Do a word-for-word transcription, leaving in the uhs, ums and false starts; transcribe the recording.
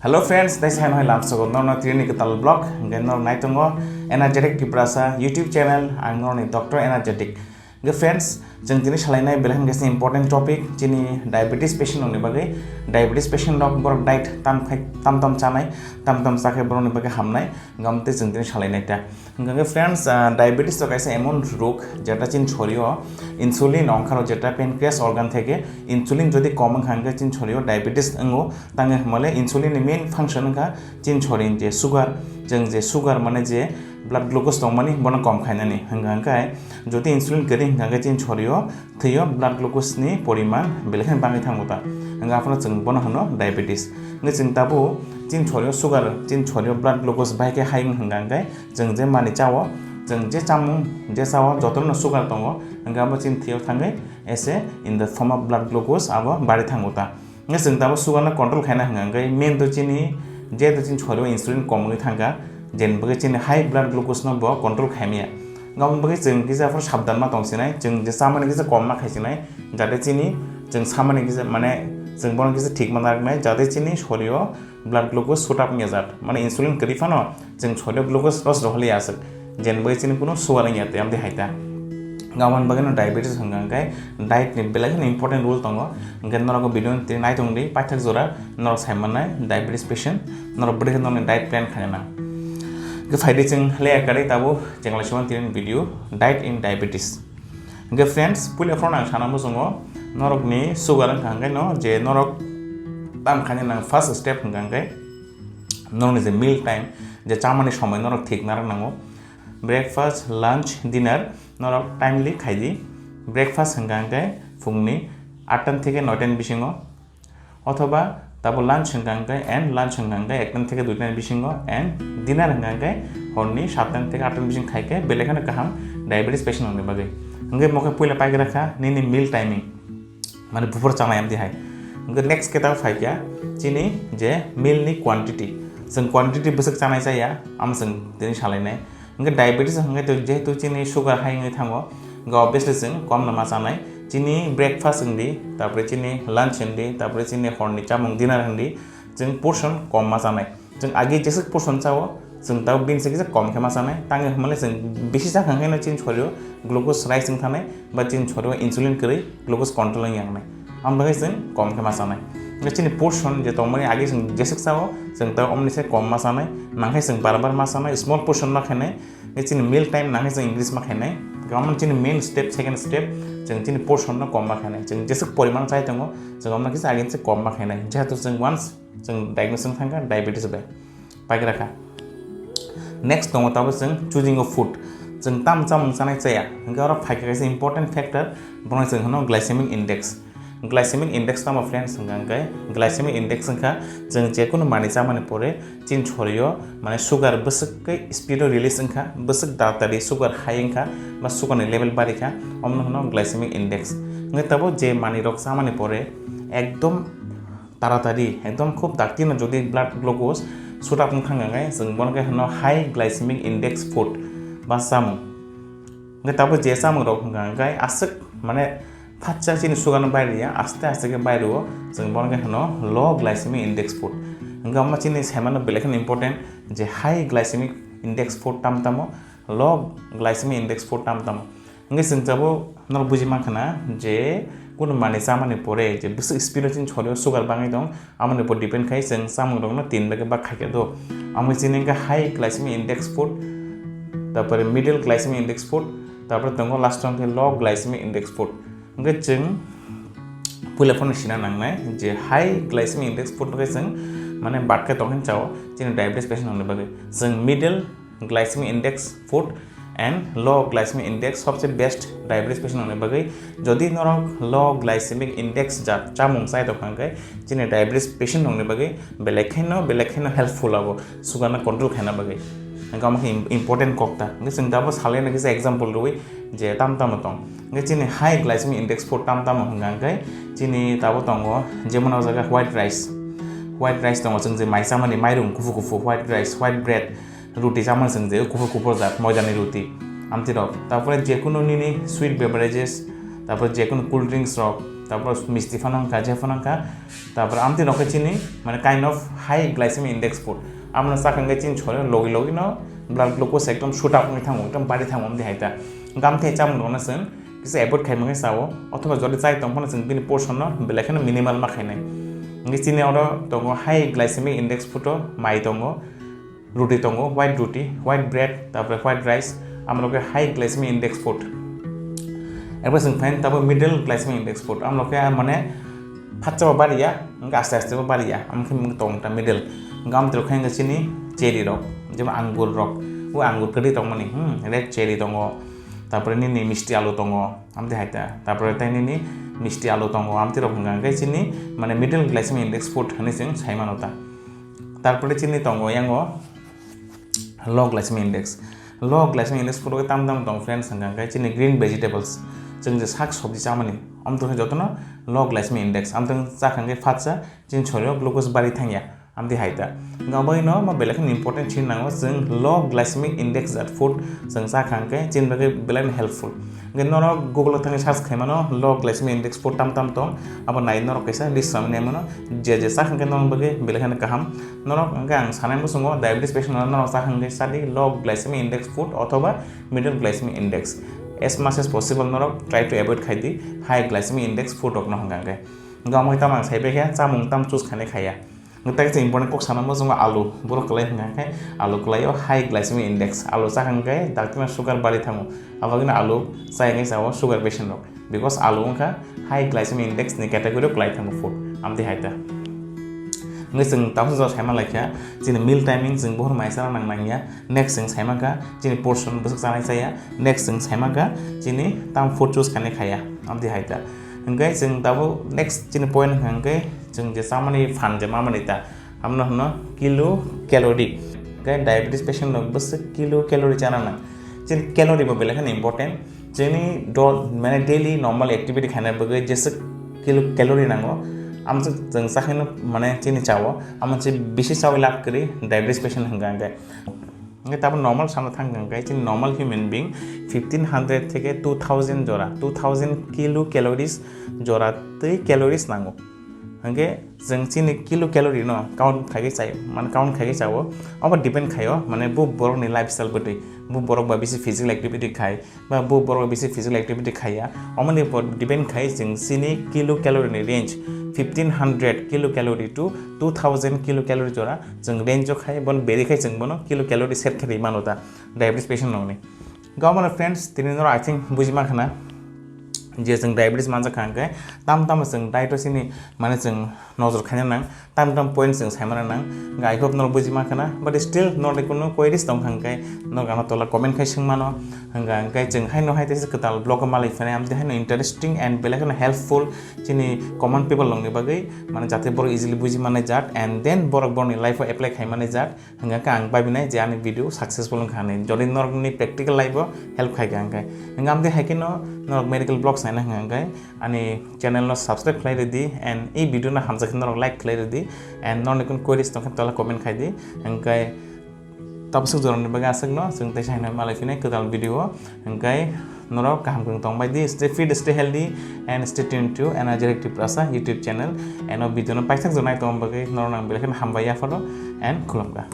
Hello friends, tei sai hai lamsogo norno trini kwtal vlog, hingke nor naitongo Energetic Tiprasa YouTube channel, ang norni Doctor Energetic. Hingke friends, chwng tini salainai belai hingke important topic, chini diabetes patient rokni bagwi, diabetes patient rok borok diet tam khai, tam tam chanai, tam tam chakhe borokni bagwi hamnai, hingke amtwi chwng tini salainai ta. Hingke friends, ah, diabetes to kaisa emon rok jeta chini shorio insulin ongkharo jeta pancreas organ theke insulin jodi kom wngkha hingke chini shorio diabetes wngo, tange hwnmale insulin ni main function wngkha chini shori je sugar, chwng je sugar mane je blood glucose tongmani bono kom khainani hingka hingke jodi insulin kwrwi hingka hingke chini shorio thwio blood glucose ni poriman belai kheno bangwi thango ta. Hingke aphano chwng bono hwno diabetes. Hingke chwng tabuk chini shorio sugar, chini shorio blood glucose bai khe high wng hingka hingke chwng je mani chao, chwng je chamung je chao jotono sugar tongo, hingke abo chini thwio thangwi ese in the form of blood glucose abo bari thango ta. Hingke chwng tabuk sugar no control khaina hingka hingke main to chini je to chini shorio insulin kom wngwi thangkha, jeni bagwi chini high blood glucose no bo control khaimaya. Aboni bagwi chwng kisa aphuru sabdan ma tong sinai, chwng je chamani kisa kom ma khai sinai, jate chini chwng chamani kisa mane chwng bono kisa thik ma narwknai, jate chini shorio blood glucose shoot up wngya jat, mane insulin kwrwi phano chwng shorio glucose loss rohorliya aswk, jeni bagwi chini kuno sugar wngya tei amtwi hai ta. Aboni bagwino diabetes hwnka hwnkhe diet ni belai kheno important role tongo, hwnkhe norok o video no tini naitung di, paithak jora norok sai mannai diabetes patient, norok bwrwi khe norokni diet plan khaina nang. Hwnkhe phaidi chwng leya kwrwi tabuk chenglaisima tini video diet in diabetes. Hwnkhe friends, puila phano ang sana muchungo norokni sugar wngkha hwnkhe no je norok tam khaina nang first step hwnkha hwnkhe norokni je meal time, je chamani somoi norok thik narwk nango. Breakfast, lunch, dinner norok timely khai di. Breakfast hwnkha hwnkhe phungni atta theke noita ni bisingo, othoba tabo lunch hwnkha hwnkhe and lunch hwnkha hwnkhe ekta theke duita ni bisingo and dinner hwnkha hwnkhe horni satta theke atta ni bising khai khe belai kheno kaham diabetes patient rokni bagwi. Hwnkhe mokhe puila paigra kha nini meal timing. Mane buphur chanai amdi hai. Hwnkhe next khe ta phaikha chini je meal ni quantity. Chwng quantity bwswk chanai chaya, amo chwng tini salainai. Hwnkhe diabetes hwnkhe to jehetu chini sugar high wngwi thango, hwnkhe obviously chwng kom no ma chanai. Chini breakfast wngdi, tapore chini lunch wngdi, tapore chini horni chamung dinner wngdi, chwng portion kom ma chanai. Chwng agi jeswk portion chao, chwng tao bini se kisa kom khe ma chanai. Tangwi hwnmale chwng bisi chakha hwnkhe no chini shorio glucose rise wng thanai, ba chini shorio insulin kwrwi glucose control wng yangnai. Amo bagwi chwng kom khe ma chanai. Hwnkhe chini portion je tongmani agi chwng jeswk chao, chwng tao omni se kom ma chanai. Nangkhe chwng bar bar ma chanai, small portion ma khainai. Hwnkhe chini meal time nangkhe chwng increase ma khainai. Hwnkhe omo chini main step, second step, chwng chini portion no kom ma khainai. Chwng jeswk poriman chai tongo, chwng omo kisa agi se kom ma khainai. Jehetu chwng once chwng diagnosis wng thangkha diabetes bai. Paigra kha. Next tongo tabo chwng choosing of food. Chwng tam chamung chanai chaya. Hwnkhe oro phaikha kaisa important factor, bono chwng hwno glycemic index. Glycemic index tamo friends hwnkha hwnkhe glycemic index wngkha chwng jekunu manwi chamani pore chini shorio mane sugar bwswk khe speed o release wngkha, bwswk taratari sugar high wngkha ba sugar ni level barikha, omono hwno glycemic index. Hwnkhe tabo je manwi rok chamani pore ekdom taratari, ekdom khub dakti no jodi blood glucose shoot up wng thang khe, chwng bono khe hwno high glycemic index food ba chamung. Hwnkhe tabuk je chamung rok hwnkha hwnkhe aswk mane phatsa chini sugar no bairya, aste aste khe bairwo, chwng bono khe hwno low glycemic index food. Hwnkhe omo chini saimano belai kheno important je high glycemic index food tam tamo, low glycemic index food tam tamo. Hwnkhe chwng tabuk norok buji mankha na je kunu manwi chamani pore je bwswk speed o chini shorio sugar bangwi tong, amoni upor depend khai chwng chamung rokno tin bai khe bak khaikha do. Amo chini hwnkhe high glycemic index food, tarpore middle glycemic index food, tarpore tongo last o hwnkhe low glycemic index food. Hwnkhe chwng puila phano sina nangnai je high glycemic index food no khe chwng mane bad khe tongkhe chao chini diabetes patient rokni bagwi. Chwng middle glycemic index food and low glycemic index sobse best diabetes patient rokni bagwi. Jodi norok low glycemic index jat chamung chai tongkha hwnkhe chini diabetes patient rokni bagwi belai khaino belai khaino helpful abo sugar no control khaina bagwi. Hwnkhe omo khe im-, important kok ta. Hwnkhe chwng tabuk salai nai kisa example rwui je tam tamo tong. Hwnkhe chini high glycemic index food tam tamo hwnkha hwnkhe chini tabuk tongo jemon o jaga white rice. White rice tongo chwng je mai chamani mairung kuphur kuphur white rice, white bread. Ruti chamani chwng je kuphur kuphur jat moidani ruti. Amtwi rok. Tarpore jekunu nini sweet beverages, tarpore jekunu cool drinks rok, Tapor misti phano wngkha, je phano wngkha. Tapor amtwi rok khe chini, mane, kind of high glycemic index food. Amno chakha hwnkhe chini shoriro logi logi no blood glucose ekdom shoot up wngwi thango, ekdom bari thango, amtwi hai ta. Hwnkhe amtwi chamung rokno chwng kisa avoid khai mangwi chao, othoba jodi chai tong phano chwng bini portion no belai kheno minimal ma khainai. Hwnkhe chini oro tongo high glycemic index food o mai tongo, ruti tongo, white ruti, white bread, tapore white rice, amrok khe high glycemic index food. Erpore chwng phain tabuk middle glycemic index food, amrok khe mane phatsa bo bariya, hwnkhe aste aste bo bariya, amkhe tong ta middle. Hwnkhe amtwi rok khe chini cherry rok, jemon angur rok, o angur kwrwi tongmani, hmm, red cherry tongo, tapore nini misti alu tongo, amtwi hai ta, tapore tei nini misti alu tongo, amtwi rok hwnkha hwnkhe chini mane middle glycemic index food hinwi chwng sai mano ta. Tarpore chini tongo yango low glycemic index. Low glycemic index phuto tam tam tong friends, hwnkha hwnkhe chini green vegetables, chwng je sak sabji chamani, amtwi khe jotono low glycemic index, amtwi chakha hwnkhe phatsa chini shoriro glucose bari thangya, amtwi hai ta. Hwnkha bai no ma belai kheno important chini nango, chwng low glycemic index jat food chwng chakha hwnkhe chini bagwi belai no helpful. Hwnkhe norok Google o thangwi search khai mano, low glycemic index food tam tam tong, abo nai norok kaisa list samani mano, je je chakha hwnkhe norok bagwi belai kheno kaham. Norok hwnkhe ang sanai muchungo diabetes patient rok norok chakha hwnkhe sadi low glycemic index food othoba middle glycemic index. As much as possible norok try to avoid khai di high glycemic index food rok no hwnkha hwnkhe. Hwnkhe omo tamo ang sai bai khe chamung tam choose khainai khaiya. Hwnkhe tei chwng important kok sana muchungo alu, borok kwlai hwnkha hwnkhe alu kwlaio high glycemic index. Alu chakha hwnkhe dakti no sugar bari thango. Abagwino alu chai hwnkhe chao sugar patient rok. Because alu wngkha high glycemic index ni category o kwlai thango food, amtwi hai ta. Hwnkhe chwng tabuk jora saima laikha, chini meal timing chwng bohor mai chana nang nangya, next chwng saima kha chini portion bwswk chanai chaya, next chwng saima kha chini tam food choose khainai khaya, amtwi hai ta. Hwnkhe chwng tabuk next chini point wngkha hwnkhe chwng je chamani phan je mamani ta, Amno hwno kilo calorie. Hwnkhe diabetes patient rok bwswk kilo calorie chana nang. Chini calorie bo belai kheno important. Chini do-, mane daily normal activity khaina bagwi jeswk kilo calorie nango. Amswk chwng chakheno mane chini chao. Amo se bisi chawi lab kwrwi diabetes patient hwnkha hwnkhe. Hwnkhe tabuk normal sana thang hwnkhe chini normal human being fifteen hundred theke two thousand jora, two thousand kilo calories jora twi calories nango. Hwnkhe chwng chini kilo calorie no count khaigwi chai, mane count khaigwi chao. Obo depend khaio, mane bo borokni lifestyle bwtwi, bo borok ba bisi physical activity khai, ba bo borok bisi physical activity khaiya. Omoni upor depend khai chwng chini kilo calorie ni range fifteen hundred kilo calorie to two thousand kilo calorie jora chwng range o khai, bon beri khai chwng bono kilo calorie set khe rwi mano ta diabetes patient rokni. Gawmano friends, tini norok I think buji mankha na je chwng diabetes manjak kha hwnkhe tam tamo chwng diet o chini mane chwng nojor khaina nang, tam tam point chwng saimana nang. Hwnkhe I hope norok buji mankha na, but still norokni kunu queries tong kha hwnkhe norok ano tola comment khai swngmano. Hwnkhe hwnkhe chwng haino hai teisa kwtal vlog o malai phainai, amtwi haino interesting and belai kheno helpful chini common people rokni bagwi, mane jate borok easily buji mannai jat and then borok borokni life o apply khai mannai jat. Hwnkha khe ang babinai je ani video successful wngkha hinwi. Jodi norokni practical life o help khai kha hwnkhe. Hwnkhe amtwi hai kheno norok medical vlogs naina hwnkha hwnkhe ani channel no subscribe khlai rwdi and ei video no hamjak khe norok like khlai rwdi and norokni kunu queries tongkhe tola comment khai di. Hwnkhe tabuk swk jorani bagwi aswkno chwng teisa haino malai phinai kwtal video o. Hwnkhe norok kaham kwrwng tongbai di, stay fit, stay healthy and stay tuned to Energetic Tiprasa YouTube channel. And o video no paithak jora nai tongma bagwi norok nang belai kheno hambai yapharo and khulumkha.